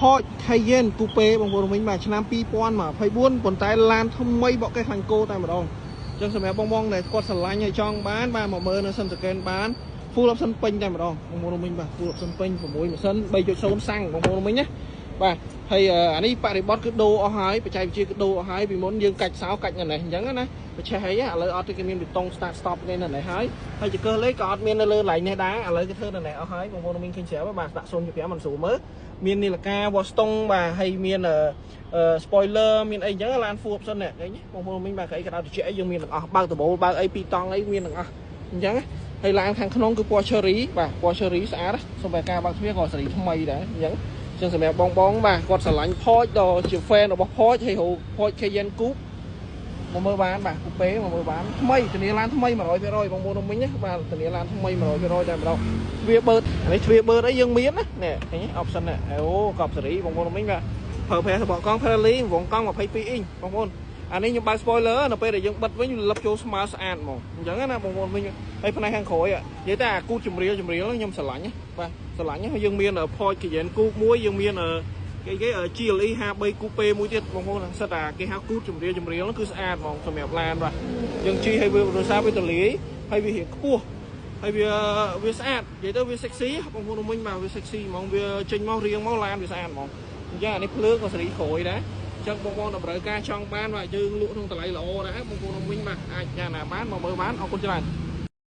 Porsche Cayenne Coupe បងប្អូនវិញបាទឆ្នាំ2024ប៉ុន្តែឡានថ្មីបកកេះខ្លាញ់គោតែម្ដងអញ្ចឹងសម្រាប់បងបងដែលគាត់ស្រឡាញ់ហើយចង់បានបាទមកមើលនៅសិនសកេនបាន full option ពេញតែម្ដងបងប្អូនវិញបាទ full option ពេញ6ម៉ាស៊ីន3.0សាំងបងប្អូនវិញណាបាទហើយអានេះបរិបត្តិគឺដូរអស់ហើយបច្ចេកវិទ្យាគឺដូរអស់ហើយពីមុនយើងកាច់សោកាច់នៅនេះអញ្ចឹងណាបច្ចេកអីឥឡូវអត់ទេគេមានប៊ូតុង start stop គេនៅនេះហើយហើយចង្កឹះលេខក៏អត់មាននៅលើឡែងនេះដែរឥឡូវគេធ្វើនៅនេះអស់ហើយបងប្អូនមានឃើញស្រាប់បាទដាក់0.5មិនស្រួលមើលមាននីលកាវ៉ស្តុងបាទហើយមាន spoiler មានអីអញ្ចឹងឡាន full option នេះឃើញបងប្អូនមីងបាទក្អីក្តៅត្រជាក់អីយើងមានទាំងអស់បើកដបូលបើកអីពីរតង់អីមានទាំងអស់អញ្ចឹងហើយឡានខាងក្នុងគឺពណ៌ cherry បាទពណ៌ cherry ស្អាតសូម្បីការបើកទ្វារក៏សេរីថ្មីដែរអញ្ចឹងចឹងសម្រាប់បងបងបាទគាត់ស្រឡាញ់ Porsche ដល់ជា fan របស់ Porsche ហើយរក Porsche Cayenne Coupe មកមើលបានបាទ Coupe មកមើលបានថ្មីធានាឡានថ្មី100%បងប្អូនមិញណាបាទធានាឡានថ្មី100%តែម្ដងទ្វារបឺតអានេះទ្វារបឺតអីយើងមានណានេះឃើញ option នេះអូកប់សេរីបងប្អូនមិញបាទប្រើប្រាស់សបកកង់ Pirelli វងកង់22អ៊ីងបងប្អូនអានេះខ្ញុំបើក spoiler នៅពេលដែលយើងបិទវិញលឹបចូលស្មើស្អាតហ្មងអញ្ចឹងណាបងប្អូនវិញហើយផ្នែកខាងក្រោយនិយាយតែអាគូតជំរាលជំរាលខ្ញុំស្រឡាញ់បាទស្រឡាញ់ហើយយើងមាន Porsche Cayenne Coupe មួយយើងមានគេគេ GLE 53 Coupe មួយទៀតបងប្អូនសិតតែគេហៅគូតជំរាលជំរាលគឺស្អាតហ្មងសម្រាប់ឡានបាទយើងជិះឲ្យវារសារវាទលាយហើយវារៀងខ្ពស់ហើយវាវាស្អាតនិយាយទៅវា sexy បងប្អូនមិញបាទវា sexy ហ្មងវាចេញមករៀងមកឡានវាស្អាតហ្មងអញ្ចឹងអានេះភ្លើងក៏សេរីក្រោយដែរអញ្ចឹងបងប្អូនតម្រូវការចង់បានបាទយើងលក់ក្នុងតម្លៃល្អដែរបងប្អូនវិញបាទអាចយ៉ាងណាបានមកមើលបានអរគុណច្រើន។